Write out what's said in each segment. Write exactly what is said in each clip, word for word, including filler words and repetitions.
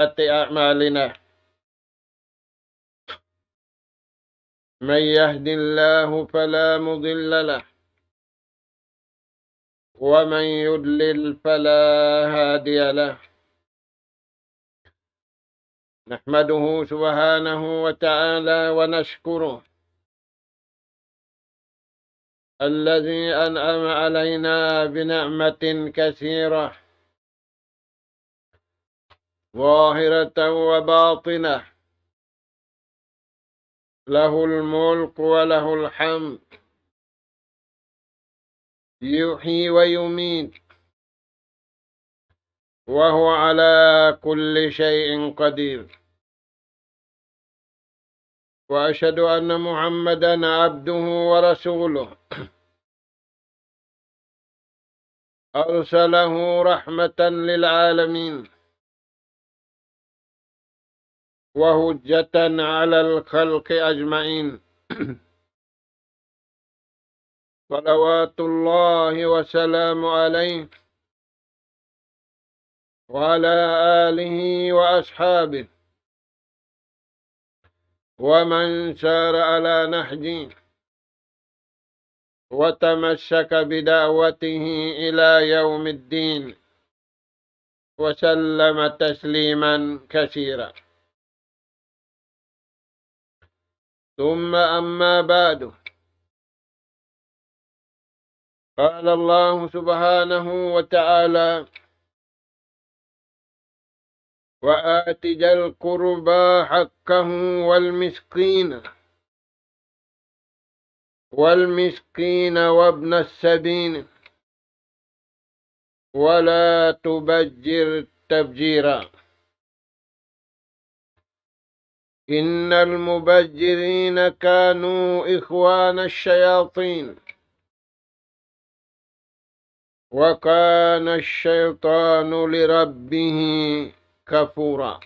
سيئات أعمالنا. من يهد الله فلا مضل له، ومن يضلل فلا هادي له. نحمده سبحانه وتعالى ونشكره الذي أنعم علينا بنعمة كثيرة ظاهرة وباطنة، له الملك وله الحمد، يحيي ويميت، وهو على كل شيء قدير. وأشهد أن محمدا عبده ورسوله، أرسله رحمة للعالمين، وحجة على الخلق أجمعين. صلوات الله وسلامه عليه وعلى آله وأصحابه ومن سار على نهجه وتمسك بدعوته إلى يوم الدين، وسلم تسليما كثيرا. ثم أما بعد، قال الله سبحانه وتعالى: وآت ذا القربى حقه والمسكين، والمسكين وابن السبيل، ولا تبذر تبذيرا. إن المبذرين كانوا إخوان الشياطين، وكان الشيطان لربه كفورا.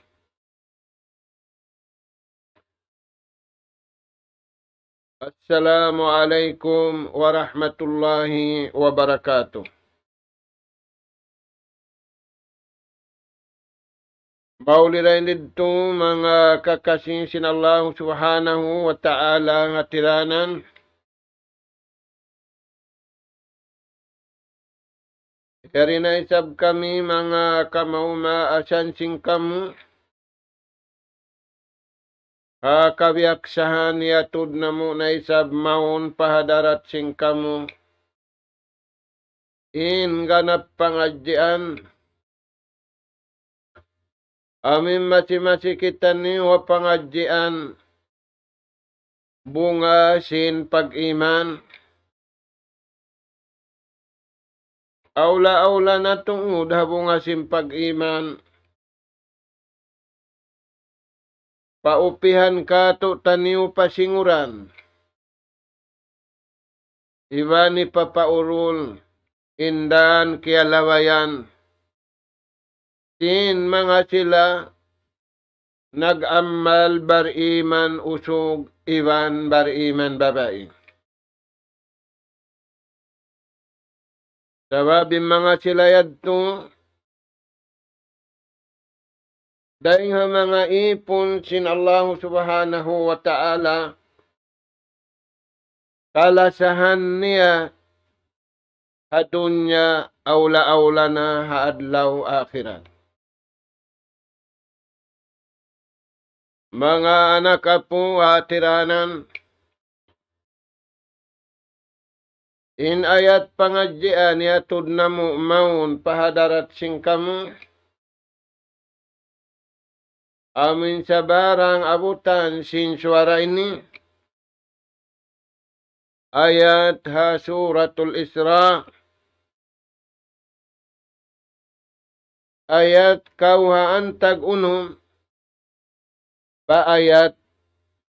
السلام عليكم ورحمة الله وبركاته. Mauli dayn didtu manga kakasi sin Allah Subhanahu wa Ta'ala, hatiranan. Yari na isab kami manga kamaumaasan sin kamu ha kabiyaksahan yatud namu' na isab mawn pa hadarat sin kamu in ganap pangadjian. Amu in masi-masi kitaniyu ha pangadjian bunga sin pag-iman. Awla-awla na tuud ha bunga sin pag-iman, paupihan kātu'niyu pasinguran iban hipapaurul in dan kiyalawayan sin manga sila nag-amal bariman usug iban bariman babai. Sabab in manga sila yadtu, dayng ha manga īpun sin Allahu Subhanahu wa Ta'ala, kalasahan niya ha dunya, awla-awla na ha adlaw akhirat. Manga anak apu' hatiranan, in ayat pangadjian yatud namu' mawn pa hadarat sin kamu, amu in sabarang abutan sin suwara ini, ayat ha Suratul Isra, ayat kawhaan tag-unum pa ayat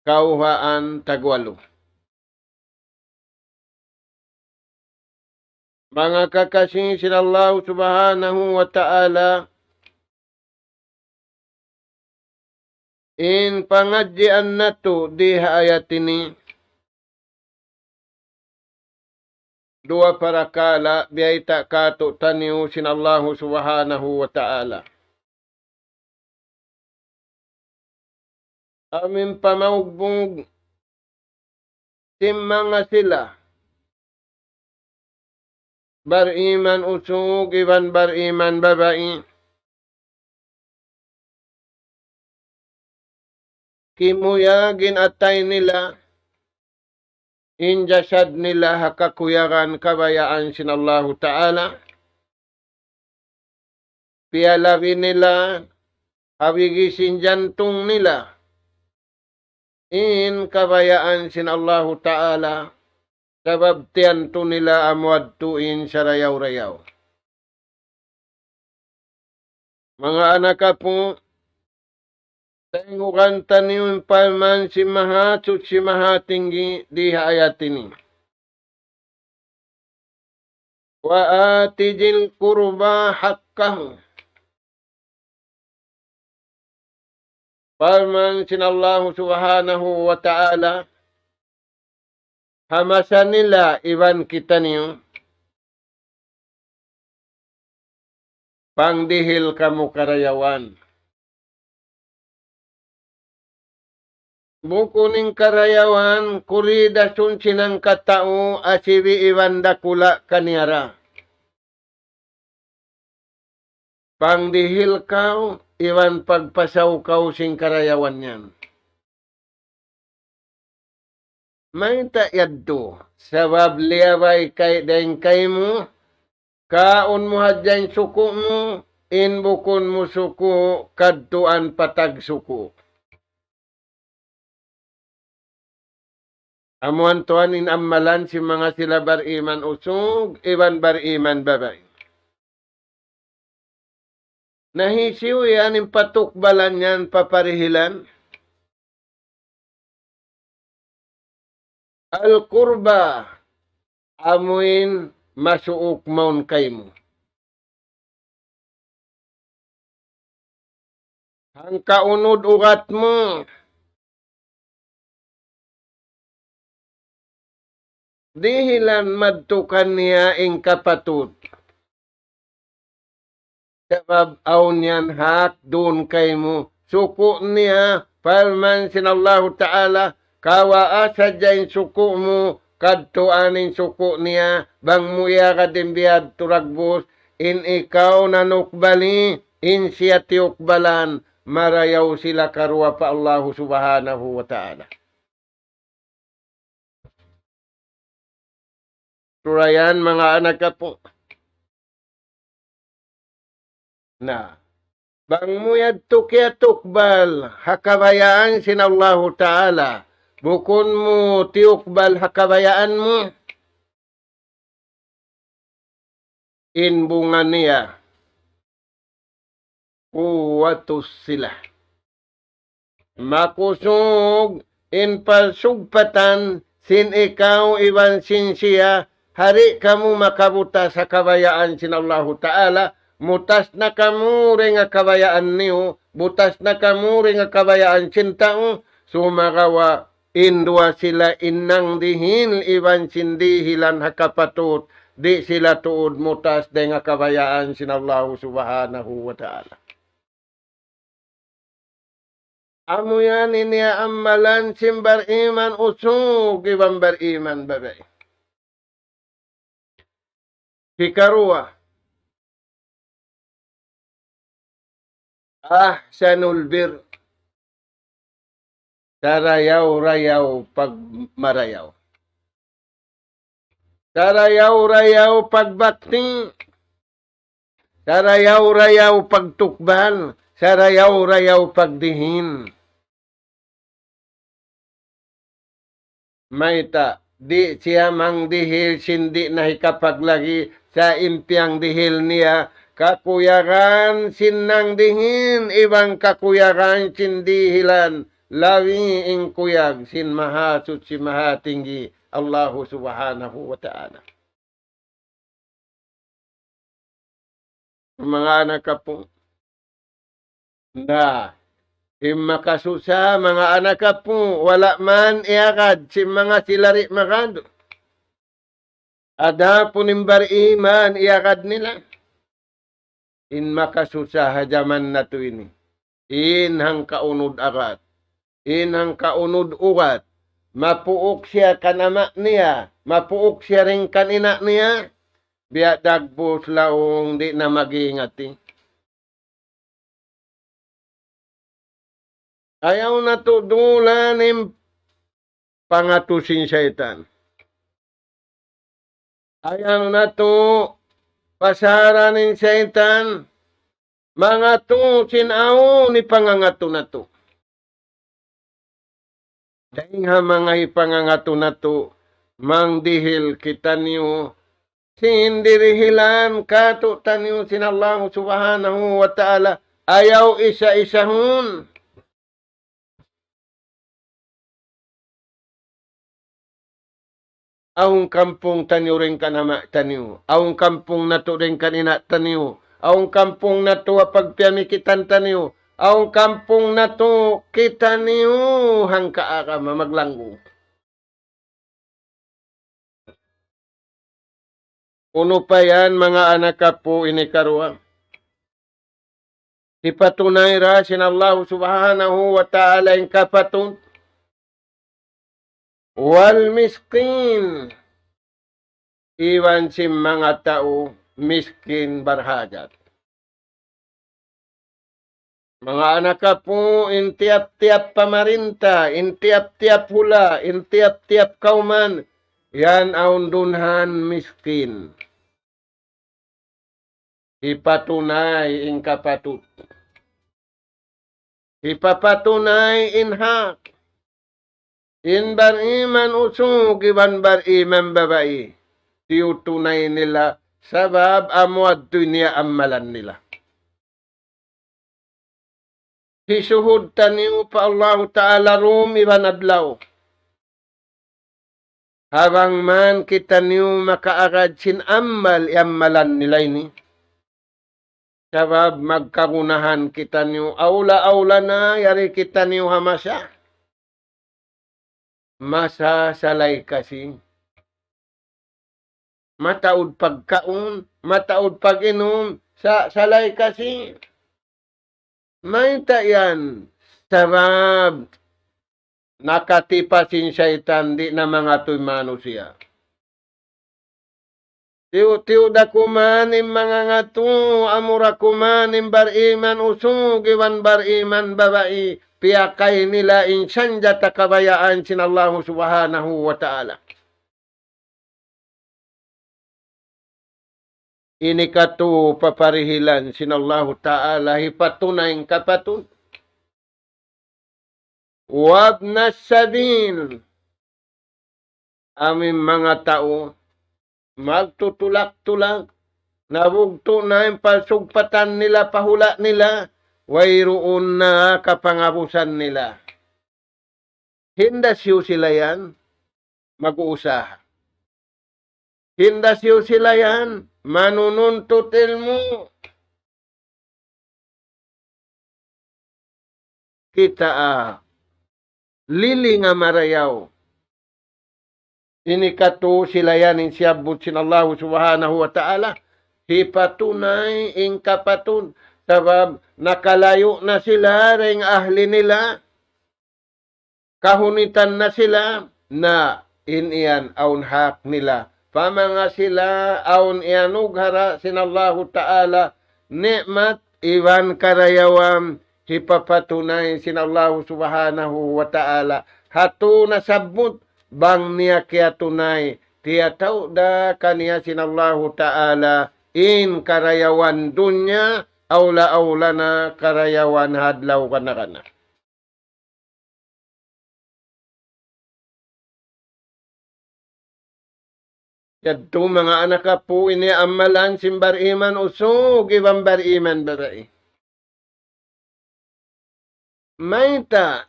kawhaan tag-walu. Manga kakasi sin Allahu Subhanahu wa Ta'ala, in pangadjian natu' di ha ayat ini, duwa parakala' biyayta' kātu'niyu sin Allahu Subhanahu wa Ta'ala. amu in pamaugbug sin manga sila bariman usug iban bariman babai. Kimuyag in atay nila, in jasad nila ha kakuyagan kabayaan sin Allahu Ta'ala. Piyalabi nila ha bigi sin jantung nila in kabayaan sin Allahu Ta'ala, sabab tiyantu nila amu yadtu in sarayaw-rayaw. Manga anak apu', tayngugan taniyu in parman sin Mahasuchi Mahatinggi di ha ayat ini. وَآتِ ذِي الْقُرْبَى حَقَّهُ. Parman sin Allahu Subhanahu wa Ta'ala, ha masa nila iban kitaniyu, pangdihil kamu karayawan. Bukun in karayawan, kuridasun sin hangkatau, asibi' iban dakula' kaniya ra. Pangdihil kaw, iban pagpasaw kaw sin karayawan yan. Mayta' yadtu? Sabab liyabay kay dayn kaymu, kaun mu hadja in suku' mu, in bukun mu suku', kadtuan pa tagsuku'. Amu yan tuwan in amalan sin manga sila bariman usug, iban bariman babai. Na hisiyu yan in patukbalan yan, paparihilan? Al-qurba, amu in masuuk mawn kaymu. Hangkaunud ugat mu. Dihilan madtu kaniya in kapatut. Sabab awn yan hak duun kaymu. Suku' niya, parman sin Allahu Ta'ala, kawaa sadja in suku' mu, kadtuan in suku' niya, bang mu iyagad in biya' ha yadtu dagbus, in ikaw nanukbali, in siya tiyukbalan, marayaw sila karuwa pa Allahu Subhanahu wa Ta'ala. Surayan manga anak apu'. Na, bang mu yadtu kiyatukbal ha kabayaan sin Allahu Ta'ala, bukun mu tiyukbal ha kabayaan mu, in bunga niya, quwwatus silah. Makusug in pasugpatan sin ikaw iban sin siya, di' kamu makabutas ha kabayaan sin Allahu Ta'ala, mutas na kamu dayn ha kabayaan niyu, butas na kamu dayn ha kabayaan sin tau, sumagawa' in duwa sila in nangdihil iban sin dihilan ha kapatut, di' sila tuud mutas dayn ha kabayaan sin Allahu Subhanahu wa Ta'ala. Amu yan in iyaamalan sin bariman usug iban bariman babai. Hikaruwa, ahsanul bir, sarayaw-rayaw pagmarayaw. Sarayaw-rayaw pagbakti. Sarayaw-rayaw pagtukbal. Sarayaw-rayaw pagdihil. Mayta', di' siya mangdihil sin di' na hikapaglagi' sa' in piyangdihil niya, kakuyagan sin nangdihil iban kakuyagan sin dihilan, labi in kuyag sin Mahasuchi Mahatinggi Allahu Subhanahu wa Ta'ala. Manga anak apu'. Na, in makasusa, manga anak apu', wala' man iyagad sin manga sila di' magad. Adapun in bariman, iyagad nila. In makasusa ha jaman natu' ini, in hangkaunud agad, in hangkaunud ugat, mapuuk siya kan ama' niya, mapuuk siya dayn kan ina' niya, biya' dagbus laung di' na mag-ingat. Ayaw natu' dulan in pangatu sin saytan. Ayaw natu' pasaran in saytan mangatu sin awn hipangangatu natu'. Dayn ha manga hipangangatu natu', mangdihil kitaniyu sin dirihilan kātu'niyu sin Allahu Subhanahu wa Ta'ala, ayaw isa-isahun. Awn kampung taniyu dayn kan ama' taniyu. Awn kampung natu' dayn kan ina' taniyu. Awn kampung natu' ha pagpiyamikitan taniyu. Awn kampung natu' kitaniyu hangka agama maglanggu. Unu pa yan, manga anak apu', ini karuwa. Hipatunay da sin Allahu Subhanahu wa Ta'ala in kapatut. Wal miskin. Iban sin manga tau miskin barhajat. Manga anak apu', in tiyap-tiyap pamarinta, in tiyap-tiyap hula', in tiyap-tiyap kawman, yan awn dunhan miskin. Hipatunay in kapatut. Hipapatunay in hak. In bariman usug iban bariman babai, tiyutunay nila, sabab amu yadtu in iyaammalan nila. Hisuhud taniyu pa Allahu Ta'ala dum iban adlaw. Ha bang man kitaniyu makaagad sin ammal, iyaammalan nila ini. Sabab magkagunahan kitaniyu, awla-awla na yari kitaniyu ha masa. Masa salay kasi. Mataud pagkaun, mataud pag-inum, sa-, salay kasi. Mayta' yan? Sabab nakatipa sin saytan, di' na mangatu in manusiya'. Tiyu'-tiyu' da kuman in mangangatu, amura kuman in bariman usug iban bariman babai, piyakay nila in sanjata kabayaan sin Allahu Subhanahu wa Ta'ala. Ini katu' paparihilan sin Allahu Ta'ala, hipatunay in kapatut. Wabnas sabil. Amu in manga tau magtutulak-tulak, nabugtu' na in pasugpatan nila, pa hula' nila, wayruun na kapangabusan nila. Hinda siyu sila yan mag-uusaha. Hinda siyu sila yan manununtut ilmu'. Kita', ah, lilinga marayaw. Ini katu' sila yan in siyabbut sin Allahu Subhanahu wa Ta'ala, hipatunay in kapatut, sabab nakalayu' na sila dayn ahli nila, kahunitan na sila, na in yan awn hak nila. Pamanga sila awn iyanugara sin Allahu Ta'ala ni'mat iban karayawan hipapatunay sin Allahu Subhanahu wa Ta'ala. Hatu nasabbut bang niya kiyatunay, tiyatau da kaniya sin Allahu Ta'ala in karayawan dunya, awla-awla na karayawan ha adlaw kana-kana. Yadtu manga anak apu', ini amalan sin bariman usug iban bariman babai. Mayta'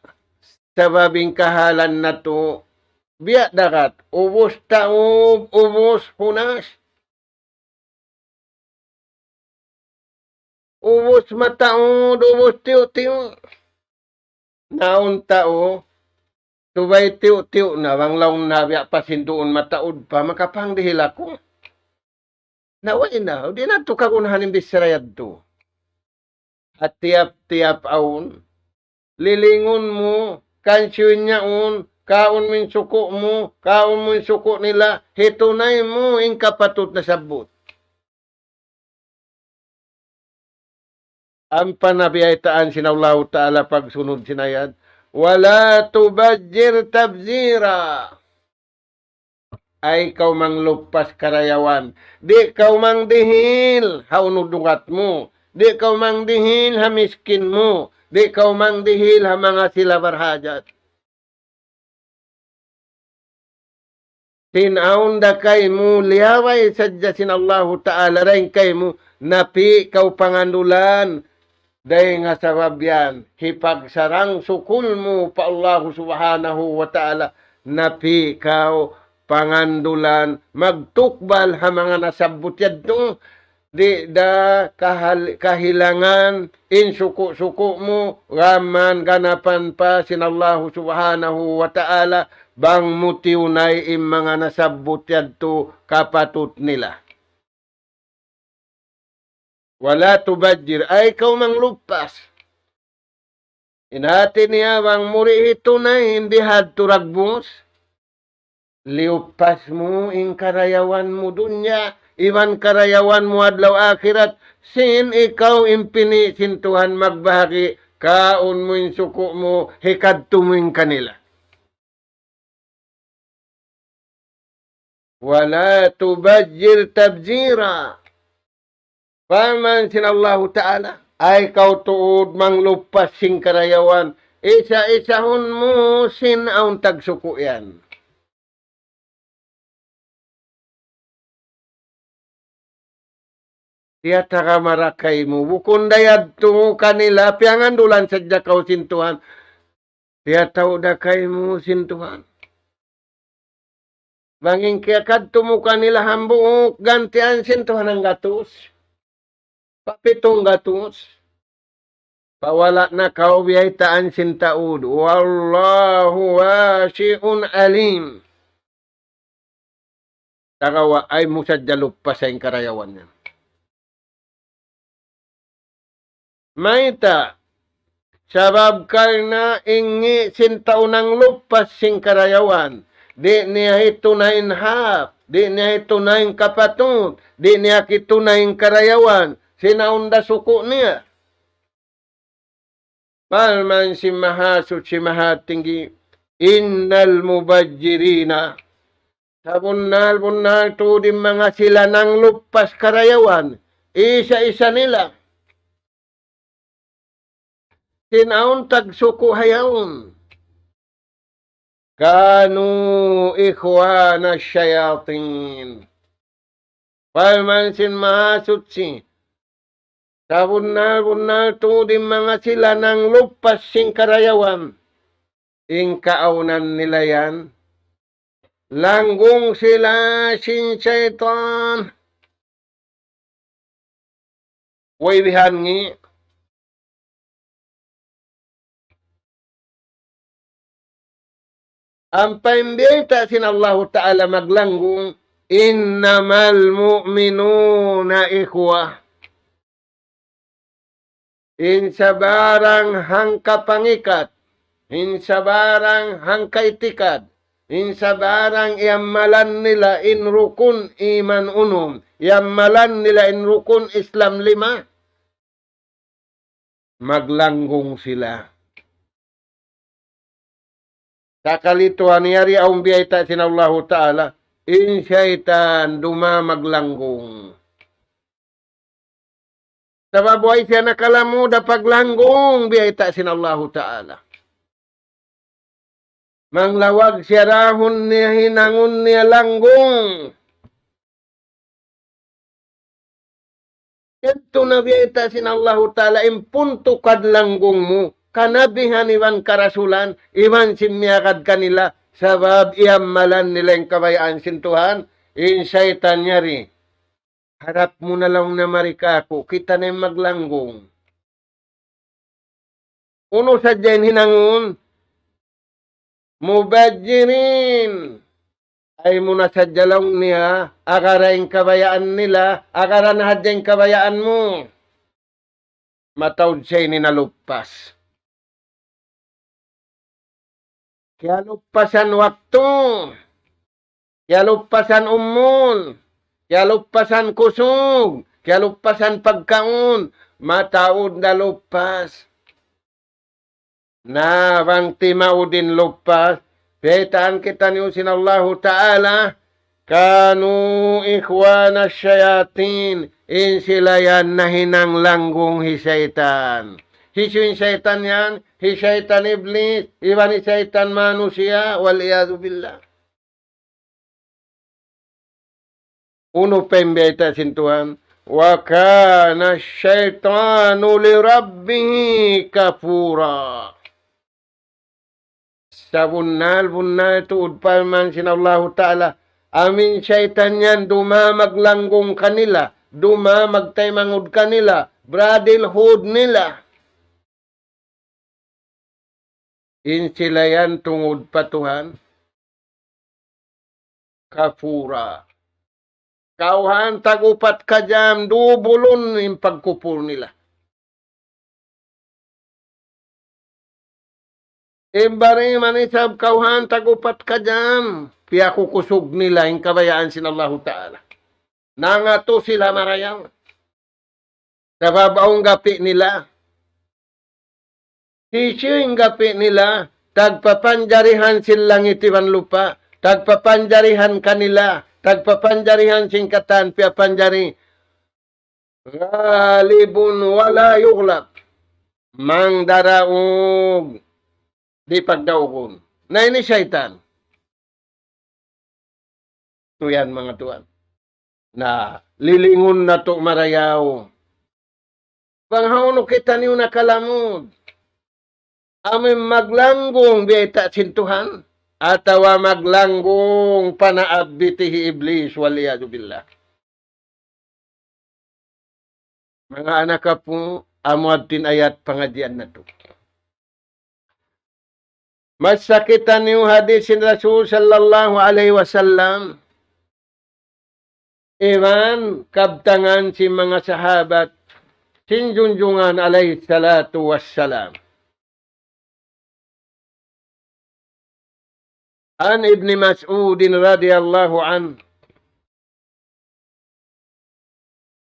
sabab in kahalan natu' biya' dagat, ubus taub, ubus hunas. Ubus mataud, ubus tiyu'-tiyu'. Na awn tau, subay tiyu'-tiyu' na, bang laung na biya' pa sin duun mataud pa, makapangdihil aku. Na way na, di' na tu kagunahan in bichara yadtu. Ha tiyap-tiyap awn, lilingun mu, kansiyu in yaun, kaun mu in suku' mu, kaun mu in suku' nila, hitunay mu in kapatut nasabbut. Ampa na biyaytaan sin Allahu Ta'ala pagsunud sin ayat, ولا تبذر تبذيرا. Ay kaw mangluppas karayawan. Di' kaw mangdihil ha unud-ugat mu. Di' kaw mangdihil ha miskin mu. Di' kaw mangdihil ha manga sila barhajat. Sin awn da kaymu liyaway sadja sin Allahu Ta'ala dayn kaymu, napi' kaw pangandulan. Dayn ha sabab yan, hipagsarang-sukul mu pa Allahu Subhanahu wa Ta'ala, napi' kaw pangandulan, magtukbal ha manga nasabbut yadtu, di' da kahal-, kahilangan in suku'-suku' mu, gām man ganapan pa sin Allahu Subhanahu wa Ta'ala, bang mu tiyunay in manga nasabbut yadtu kapatut nila. ولا تبذر, ay kaw mangluppas. In hāti niya bang mu di' hitunay in bihadtu dagbus, liyuppas mu in karayawan mu dunya, iban karayawan mu adlaw akhirat, sin ikaw in pini' sin Tuhan magbahagi', kaun mu in suku' mu, hikadtu mu in kanila. ولا تبذر تبذيرا. Parman sin Allahu Ta'ala, ay kaw tuud mangluppas sin karayawan, isa-isahun mu sin awn tagsuku' yan. Tiyatagama da kaymu, bukun da yadtu kanila, piyangandulan sadja kaw sin Tuhan. Tiyatau da kaymu sin Tuhan. Bang in kiyakadtu mu kanila hambuuk, gantian sin Tuhan hanggatus. Pa pitung gatus. Pa wala' na kaw biyaytaan sin taud. والله واسع عليم. Tagawa' ay mu sadja luppas in karayawan niya. Mayta'? Sabab karna' in ngi' sin tau nangluppas sin karayawan. Di' niya hitunay in hak, di' niya hitunay in kapatut, di' niya kitunay in karayawan sin awn da suku' niya. Parman sin Mahasuchi Mahatinggi, إن المبذرين. Sabunnal-bunnal tuud in manga sila nangluppas karayawan, isa-isa nila. Sin awn tagsuku' ha yaun. كانوا إخوان الشياطين. Parman sin Mahasuchi, sabunnal-bunnal tuud in manga sila nangluppas sin karayawan, in kaawnan nila yan, langgung sila sin saytan. Way bihan ngi'. Ampa in biyayta' sin Allahu Ta'ala maglanggung, إنما المؤمنون إخوة. In sabarang hangkapangikat, in sabarang hangkaitikad, in sabarang iyammalan nila in rukun iman unum, iyammalan nila in rukun Islam lima, maglanggung sila. Sakali tuwan yari awn biyayta' sin Allahu Ta'ala, in saytan duma maglanggung. Sabab way siya nakalamud ha paglanggung biyayta' sin Allahu Ta'ala. Manglawag siya dahun niya hinangun niya langgung. Yadtu na biyayta' sin Allahu Ta'ala in puntukad langgung mu, kanabihan iban karasulan, iban sin miyagad kanila, sabab iyammalan nila in kabayaan sin Tuhan, in saytan yari. Harap mu na laung niya mari kāku', kita' na in maglanggung. Unu sadja in hinangun, mubadjirin. Ay mu na sadja laung niya, agara in kabayaan nila, agara na hadja in kabayaan mu. Mataud siya ini naluppas. Kiyalupasan waktu, kiyalupasan umul, kiyalupasan kusug, kiyalupasan pagkaun, mataud na lupas. Na bang timaud in lupas, baytaan kitaniyu sin Allahu Ta'ala, كانوا إخوان الشياطين, in sila yan nahinang langgung hi saytan. Hisiyu in saytan yan? Hi saytan Iblis, iban hi saytan manusiya', والعياذ بالله. Unu pa in bayta' sin Tuhan? وكان الشيطان لربه كفورا. Sabunnal-bunnal tuud parman sin Allahu Ta'ala, amu in saytan yan duma maglanggung kanila, duma magtaymanghud kanila, brotherhood nila. In sila yan tungud pa Tuhan, kafura. Kauhan tag-upat ka jam, dubulun in pagkupur nila. In bari man isab kauhan tag-upat ka jam, piyakukusug nila in kabayaan sin Allahu Ta'ala. Nangatu sila marayaw. Sabab awn gapi' nila. Hisiyu in gapi' nila? Tagpapanjarihan sin langit iban lupa'. Tagpapanjarihan kanila. Tagpapanjarihan sin katan piyapanjari. غالب ولا يغلب. Mangdaraug, di' pagdaugun. Na ini saytan. Tuyan, manga tuwan. Na, lilingun natu' marayaw. Bang hawnu kitaniyu nakalamud. Amu in maglanggung biyayta' sin Tuhan, atawa maglanggung panaabiti hi Iblis, والعياذ بالله. Manga anak apu', amu adtu in ayat pangadjian natu'. Masa kitaniyu hadis sin Rasul sallallahu alayhi wasallam, iban kabtangan sin manga sahabat sin junjungan alayhi salatu wassalam. عن ابن مسعود رضي الله عنه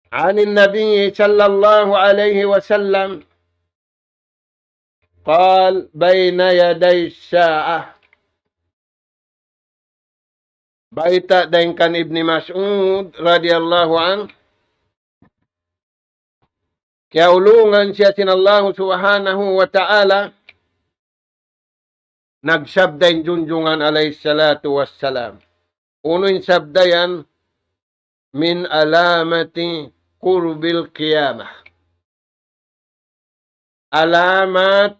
عن النبي صلى الله عليه وسلم قال: بين يدي الساعة. Bayta' dayn kan Ibni Mas'ud radiyallahu anhu, kiyaulungan siya sin Allahu Subhanahu wa Ta'ala, nagsabda in junjungan alayhi salatu wassalam. Unu in sabda yan? من علامة قرب القيامة. Alamat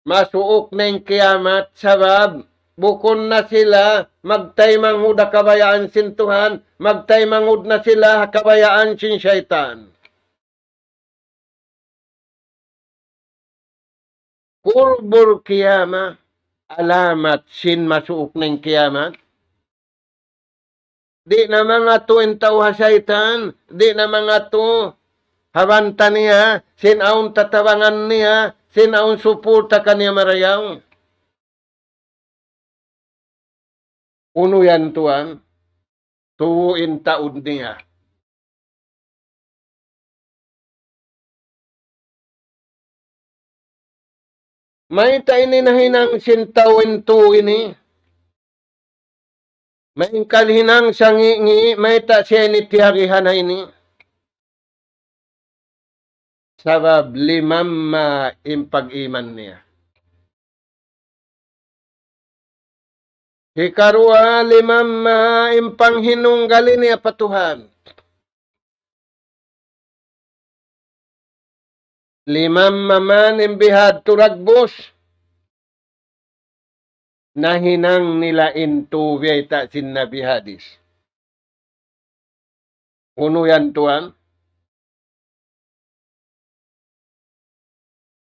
masuuk na in kiyamat, sabab bukun na sila magtaymanghud ha kabayaan sin Tuhan, magtaymanghud na sila ha kabayaan sin saytan. قرب القيامة, alamat sin masuuk na in kiyamat. Di' na mangatu in tau ha saytan, di' na mangatu ha banta niya, sin awn tatabangan niya, sin awn supurta kaniya marayaw. Unu yan tuwan? Tuu in taud niya. Mayta' ini nahinang sin tau in tuu ini? Mayn kahinang sangi'-ngi', mayta' siya ini tiyarihan ha ini? Sabab limamma in pag-iman niya. Hikaruwa, limamma in panghinunggali niya pa Tuhan. Limamma man in bihadtu dagbus, nahinang nila in tuu biyayta' sin Nabi hadis. Unu yan tuwan?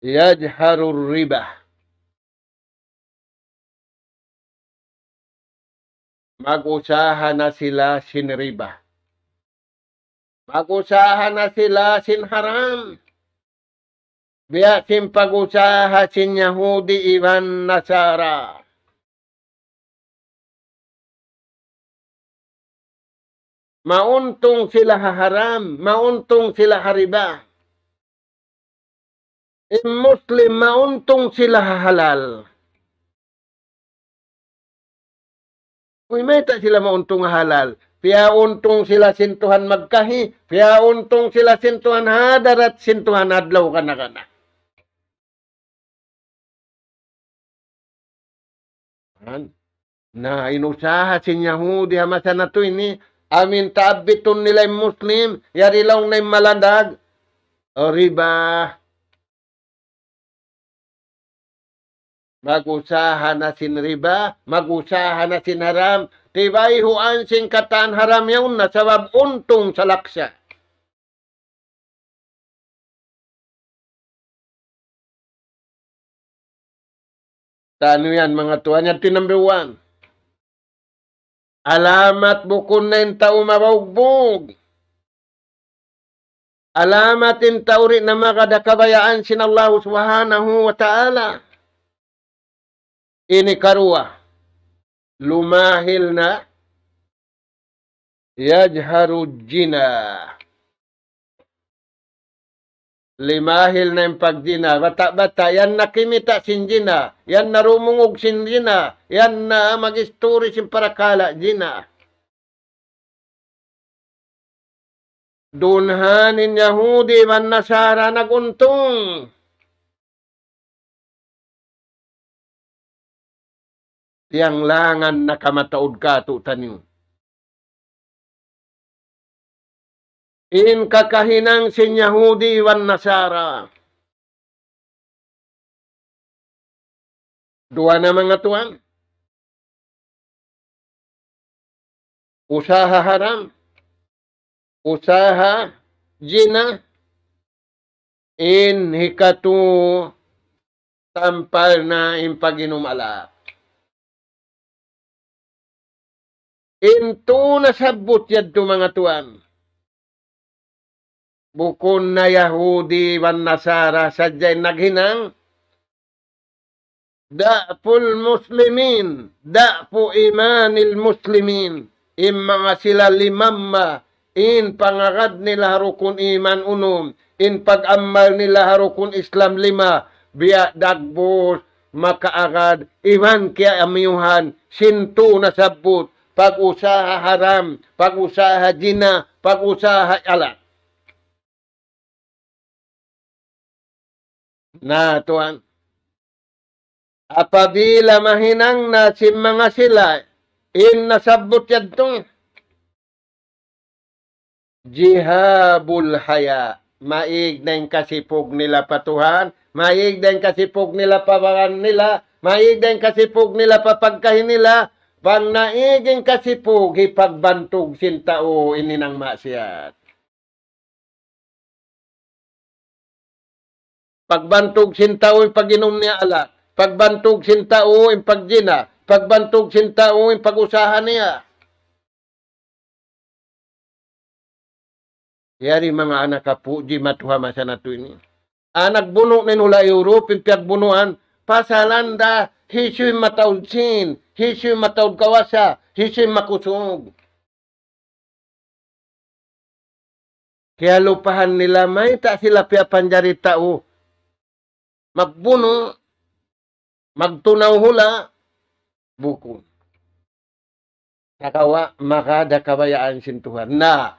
يجهر الربا. Mag-usaha na sila sin riba. Mag-usaha na sila sin haram. Biya' sin pag-usaha sin Yahudi iban Nasara. Mauntung sila ha haram, mauntung sila ha riba. In Muslim, mauntung sila ha halal. Uy, mayta' sila mauntung ha halal? Piyauntung sila sin Tuhan magkahi, piyauntung sila sin Tuhan ha hadarat sin Tuhan adlaw kana-kana. Yan. Na, in usaha sin Yahudi ha masa natu' ini, amu in taabbitun nila in Muslim, yari laung na in malandag, riba. Mag-usaha na sin riba, mag-usaha na sin haram, tibayhuan sin katan haram yaun na sabab untung salaksa. Tanu yan, manga tuwan, yan tinambiwan. Alamat bukun na in tau mabagbug. Alamat in tau di' na magad ha kabayaan sin Allah Subhanahu wa Ta'ala. Ini karuwa, lumahil na يظهر الزنا. Limahil na in pagjina. Bata'-bata', yan na kimita' sin jina. Yan na rumungug sin jina. Yan na mag-isturi sin parakala' jina. Dunhan in Yahudi iban Nasara naguntung. Tiyanglangan na kamataud katu'taniyu. In kakahinang sin Yahudi iban Nasara. Duwa na, manga tuwan. Usaha haram, usaha jina, in hikatu tampal na in pag-inum alak. In tū nasabbut yadtu, manga tuwan. Bukun na Yahudi iban Nasara sadja in naghinang. ضعف المسلمين، ضعف إيمان المسلمين. In manga sila limamma, in pangagad nila ha rukun iman unum, in pag-amal nila ha rukun Islam lima, biya' dagbus, makaagad, iban kiyaamiyuhan, sin tū nasabbut, pag-usaha haram, pag-usaha jina, pag-usaha alak. Na, tuwan. Apabila mahinang na sin manga sila, in nasabbut yadtu, ذهاب الحياء. Maig na in kasipug nila pa Tuhan, maig na in kasipug nila pa baran nila, maig na in kasipug nila pa pagkahi nila, bang naig in kasipug, hipagbantug sin tau in hinang maksiyat. Pagbantug sin tau in pag-inum niya alak. Pagbantug sin tau in pagjina. Pagbantug sin tau in pag-usaha niya. Yari manga anak apu', jimatu ha masa natu' ini. Anak bunu' na in hula' Europe, in piyagbunuan, pasalan da, hisiyu in mataud sin, hisiyu in mataud kawasa, hisiyu in makusug. Kiyalupahan nila mayta' sila piyapanjari tau. Magbunu', magtunaw hula', bukun. Sagawa' maka da kabayaan sin Tuhan. Na,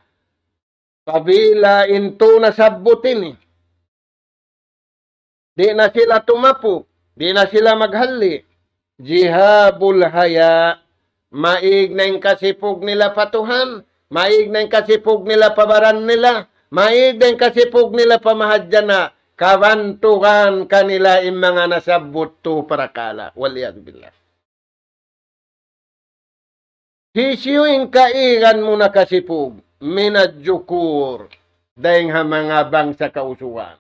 pabila in tū nasabbut ini, di' na sila tumapuk, di' na sila maghalli'. ذهاب الحياء, maig na in kasipug nila pa Tuhan, maig na in kasipug nila pa baran nila, maig na in kasipug nila pa mahadjana', kabantugan kanila in manga nasabbut tū parakala'. والعياذ بالله. Hisiyu in kaigan mu nakasipug? من الذكور. Dayng ha manga bangsa kausugan.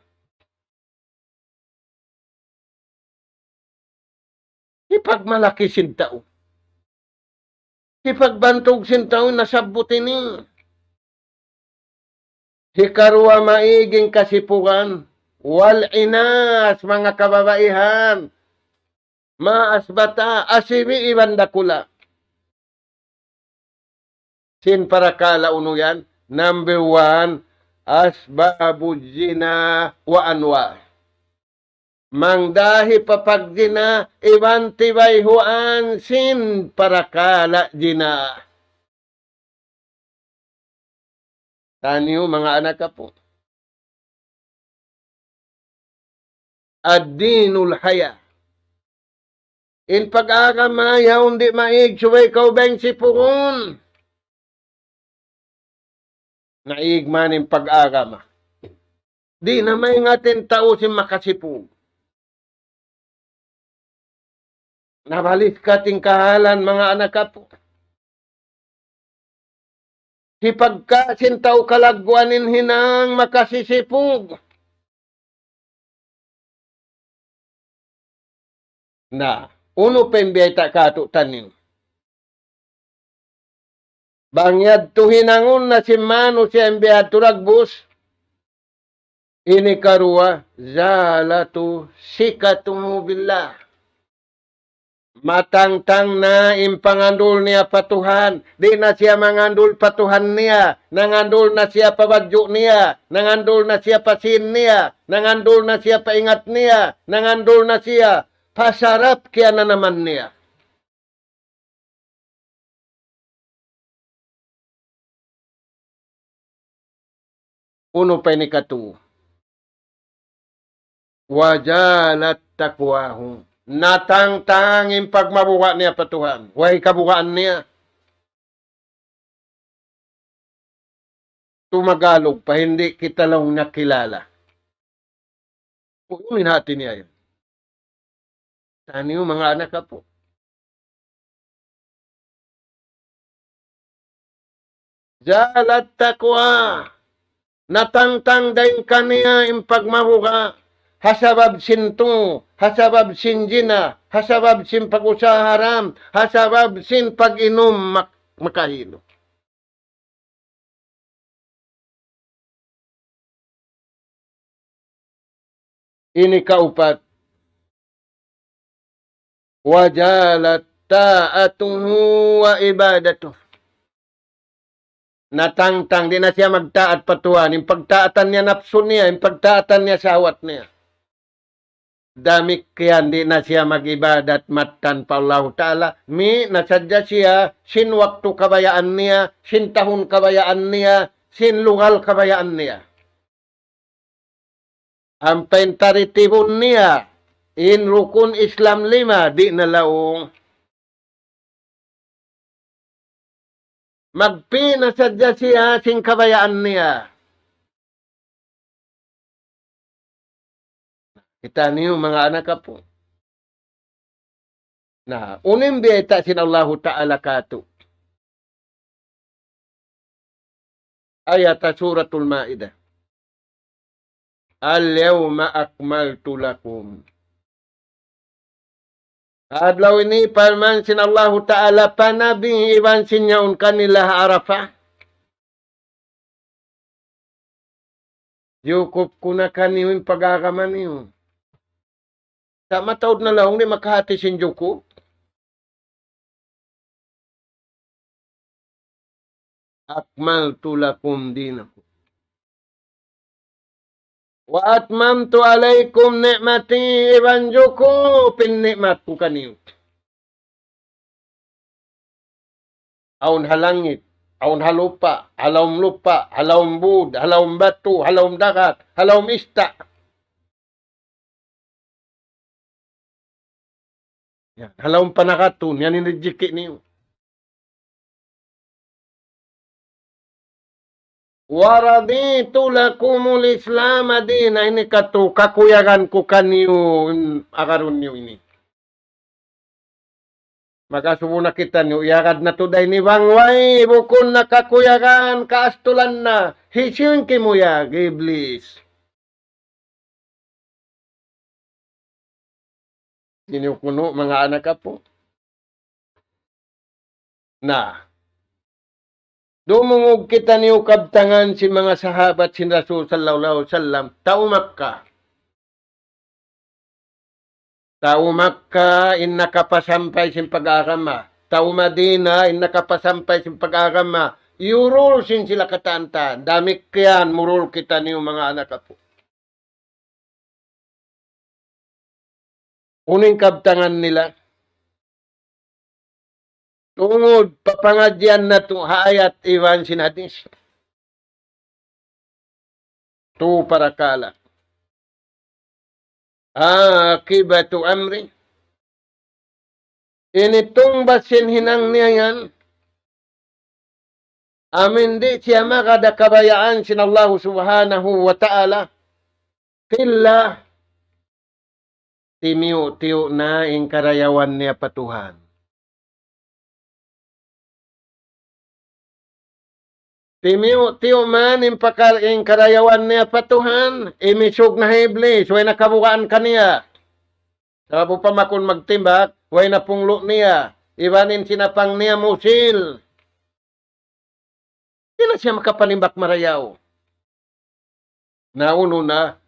Hipagmalaki sin tau. Hipagbantug sin tau nasabbut ini. Hikaruwa, maig in kasipugan, والإناث, manga kababaihan. ما أثبت, asibi' iban dakula'. Sin parakala' unu yan? Number one, أسباب الزنا وأنواعه. Mangdahi pa pagzina, iban tibayhuan sin parakala' zina. Taniyu, manga anak apu. الدين الحياة. In pag-agama, yaun di' maig, subay kaw bang sipugun. Naig man in pag-agama. Di' na maingat in tau sin makasipug. Nabalis ka tin kahalan, manga anak apu. Hipagka sin tau kalagguan in hinang makasisipug. Na, unu pa in biyayta' katu' taniyu? Bang yadtu hinangun na sin manusiya' in biyadtu dagbus, ini karuwa, زالت ثقته بالله. Matangtang na in pangandul niya pa Tuhan. Di' na siya mangandul pa Tuhan niya. Nangandul na siya pa badju' niya. Nangandul na siya pa sīn niya. Nangandul na siya pa ingat niya. Nangandul na siya pa sarap kiyananaman niya. Unu pa ini katu? وزالت تقواه. Natangtang in pagmabuga' niya pa Tuhan. Way kabugaan niya. Tumagalog pa, hindi kita laung nakilala. Unu in hati niya yan? Taniyu, manga anak apu. زالت تقواه. Natangtang dayn kaniya in pagmabuga', ha sabab sin tungu, ha sabab sin zina, ha sabab sin pag-usaha haram, ha sabab sin pag-inum mak-, makahilu. Ini kaupat. وزالت طاعته وعبادته. Natangtang, di' na siya magtaat pa Tuhan. In pagtaatan niya napsu niya, in pagtaatan niya shahwat niya. Damikkiyan di' na siya mag-ibadat mattan pa Allahu Ta'ala. Mī' na sadja siya, sin waktu kabayaan niya, sin tahun kabayaan niya, sin lugal kabayaan niya. Ampa in taritibun niya, in rukun Islam lima, di' na laung. Magpī' na sadja siya sin kabayaan niya. Kitaniyu, manga anak apu. Na, unu in biyayta' sin Allahu Ta'ala katu'? Ayat Suratul Ma'idah. اليوم أكملت لكم. Adlaw ini parman sin Allahu Ta'ala pa Nabi iban sin yaun kanila ha Arafah. Jukup ku na kaniyu in pag-agama niyu. Sa' mataud na laung di' makahati sin jukup. أكملت لكم دينكم وأتممت عليكم نعمتي, iban jukup in ni'mat ku kaniyu. Awn ha langit, awn ha lupa', ha lawm lupa', ha lawm būd, ha lawm batu, ha lawm dagat, ha lawm ista'. Yan, ha lawm panakatun, yan in rijiki' niyu. ورضيت لكم الإسلام دينا, ini katu' kakuyagan ku kaniyu, in agarun niyu ini. Makasubu na kitaniyu, iyagad natu' da ini bang way, bukun na kakuyagan, kaastulan na, hisiyu in kimuyag, Iblis. Sinu kunu', manga anak apu'? Na, dumungug kitaniyu kabtangan sin manga sahabat sin Rasul sallallahu alayhi wasallam, tau Makkah. Tau Makkah in nakapasampay sin pag-agama. Tau Madinah in nakapasampay sin pag-agama. Iyurul sin sila katan-katan. Damikkiyan murul kitaniyu manga anak apu'. Unu in kabtangan nila? Tungud pa pangadjian natu' ha ayat iban sin hadith. Tu parakala'. Aqibatu amri. Ini tungbas sin hinang niya yan. Amu in di' siya magad ha kabayaan sin Allahu Subhanahu wa Ta'ala. Qila, timiyu'-tiyu' na in karayawan niya pa Tuhan. Timiyu'-tiyu' man in pakal in karayawan niya pa Tuhan, imisug na hi Iblis, way na kabugaan kaniya. Sabab upama kun magtimbak, way na punglu' niya, iban in sinapang niya musil. Di' na siya makapanimbak marayaw. Na unu na,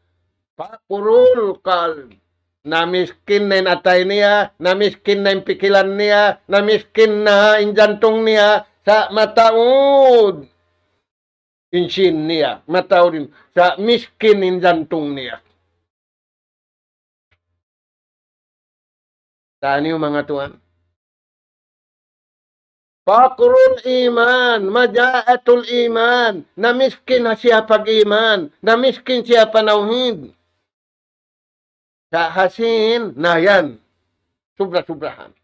faqrul qalb. Na miskin na in atay niya, na miskin na in pikilan niya, na miskin na in jantung niya, sa' mataud in sīn niya, mataud in, sa' miskin in jantung niya. Taniyu manga tuwan. Faqrul iman, maja'atul iman. Na miskin na siya pag-iman, na miskin siya panawhid. Sa' ha sīn, na yan. Subra-subrahan.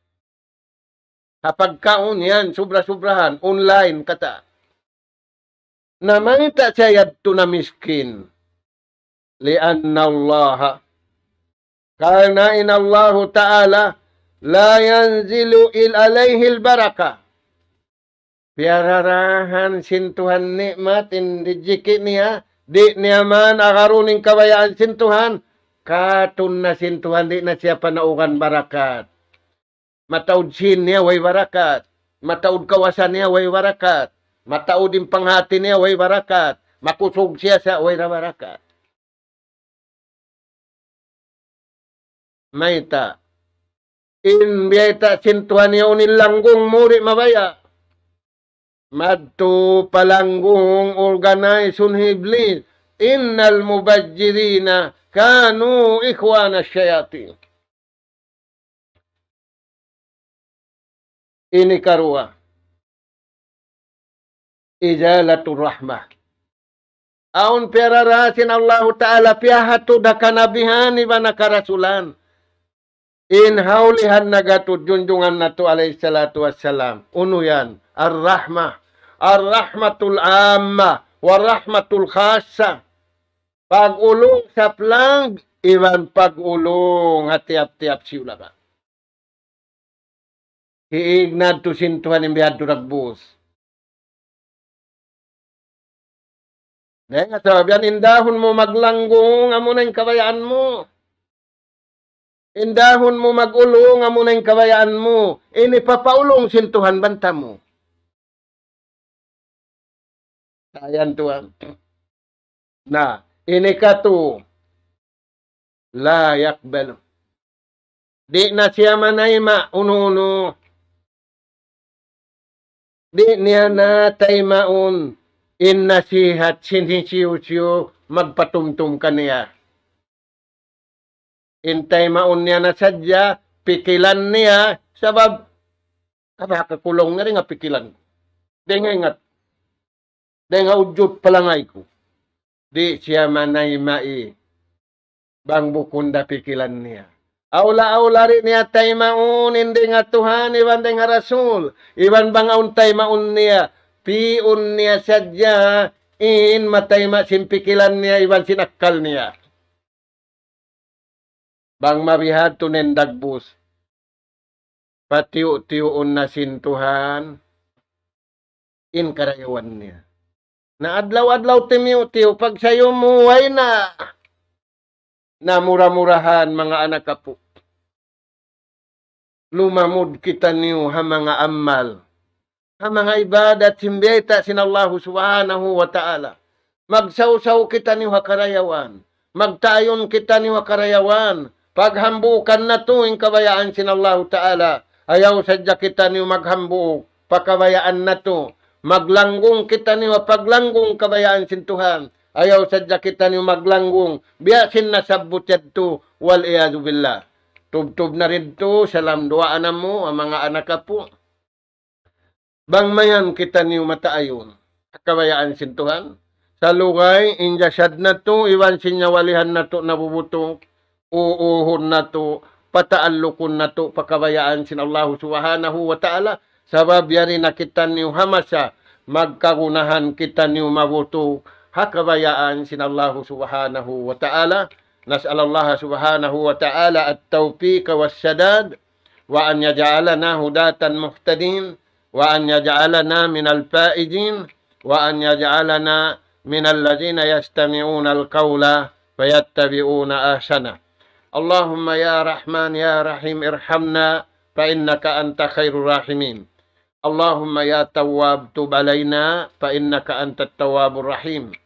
Ha pagkaun yan, subra-subrahan. Online kata. Na mayta' siya yadtu na miskin. لأن الله. Karna' in Allahu Ta'ala, لا ينزل إل-، عليه البركة. Piyararahan sin Tuhan ni'mat in rijiki' niya, di' niya man agarun in kabayaan sin Tuhan, katun na sin Tuhan, di' na siya panaugan barakat. Mataud sīn niya way barakat. Mataud kawasa niya way barakat. Mataud in panghati niya way barakat. Makusug siya sa' way ra barakat. Mayta'? In biyayta' sin Tuhan yaun in langgung mu di' mabaya'. Madtu pa langgung organize-un hi Iblis. إن المبذرين كانوا إخوان الشياطين. Ini karuwa. Izalatur rahmah. Awn piyararaha sin Allahu Ta'ala piyahatud ha kanabihan iban ha karasulan. In hawlihan nagatud junjungan natu' alayhi salatu wassalam. Unu yan? Ar-rahmah. Ar-rahmatul ammah. War-rahmatul khassah. Pag-ulung saplang, iban pag-ulung ha tiyap-tiyap siyulakan. Hiig na tu sin Tuhan in biyadtu dagbus. Dayn ha sabab yan, indahun mu maglanggung, amuna in kabayaan mu. Indahun mu mag-ulung, amuna in kabayaan mu. Ini papaulung sin Tuhan banta mu. Ayan tuwan. Na, ini katu, la yakbalu. Di' na siya manayma' unu-unu. Di' niya na taymaun in nasihat sin hisiyu-siyu magpatumtum kaniya. In taymaun niya na sadja, pikilan niya, sabab, aba, kakulung na rin nga pikilan. Di' nga ingat. Di' nga ujud palangay ku. Di' siya manayma'i. Bang bukun da pikilan niya. Awla-awla di' niya taymaun in dayn ha Tuhan, iban dayn ha Rasul. Iban bang awn taymaun niya. Pi'un niya sadja in matayma' sin pikilan niya, iban sin akkal niya. Bang mabihadtu na in dagbus, patiyu'-tiyuun na sin Tuhan in karayawan niya. Na adlaw-adlaw timiyu'-tiyu', pagsayum mu way na. Na mura-murahan, manga anak apu'. Lumamud kitaniyu ha manga amal, ha manga ibadat sin biyayta' sin Allahu Subhanahu wa Ta'ala. Magsawsaw kitaniyu ha karayawan. Magtayun kitaniyu ha karayawan. Paghambuukan natu' in kabayaan sin Allahu Ta'ala. Ayaw sadja kitaniyu maghambuuk pa kabayaan natu'. Maglanggung kitaniyu ha paglanggung kabayaan sin Tuhan. Ayaw sadja kitaniyu maglanggung biya' sin nasabbut yadtu, wal iyadhu billah. Tubtub na didtu, salam duwaa namu' ha manga anak apu'. Bang mayan kitaniyu mataayun ha kabayaan sin Tuhan. Salugay in jasad natu' iban sin nyawalihan natu' nabubutu', uuhun natu', pataallukun natu' pa kabayaan sin Allahu Subhanahu wa Ta'ala. Sabab yari na kitaniyu ha masa magkagunahan kitaniyu mabutu' ha kabayaan sin Allahu Subhanahu wa Ta'ala. نسأل الله سبحانه وتعالى التوفيق والسداد، وأن يجعلنا هداة مهتدين، وأن يجعلنا من الفائزين، وأن يجعلنا من الذين يستمعون القول فيتبعون أحسنه. اللهم يا رحمن يا رحيم ارحمنا فإنك أنت خير الراحمين. اللهم يا تواب تب علينا فإنك أنت التواب الرحيم.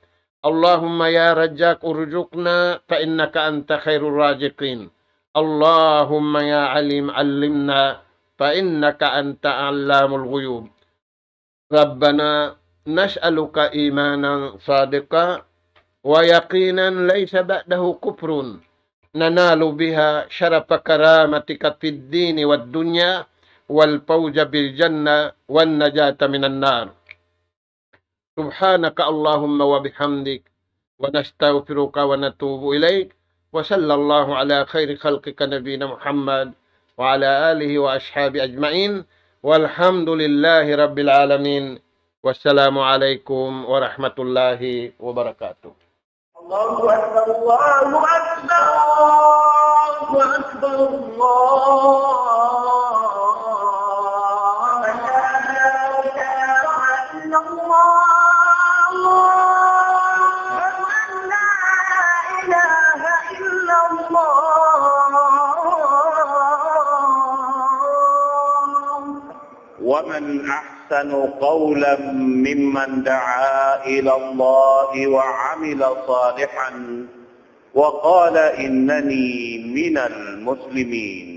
اللهم يا رزاق ارزقنا فإنك أنت خير الرازقين. اللهم يا عليم علمنا فإنك أنت علام الغيوب. ربنا نسألك إيمانا صادقا ويقينا ليس بعده كفر ننال بها شرف كرامتك في الدين والدنيا والفوز بالجنة والنجاة من النار. سبحانك اللهم وبحمدك ونستغفرك ونتوب إليك. وصلى الله على خير خلقك نبينا محمد وعلى آله وأصحابه أجمعين. والحمد لله رب العالمين. والسلام عليكم ورحمة الله وبركاته. الله أكبر، الله أكبر، الله أكبر، الله أكبر. لا إله إلا الله. أشهد أن لا إله إلا الله. ومن أحسن قولا ممن دعا إلى الله وعمل صالحا وقال إنني من المسلمين.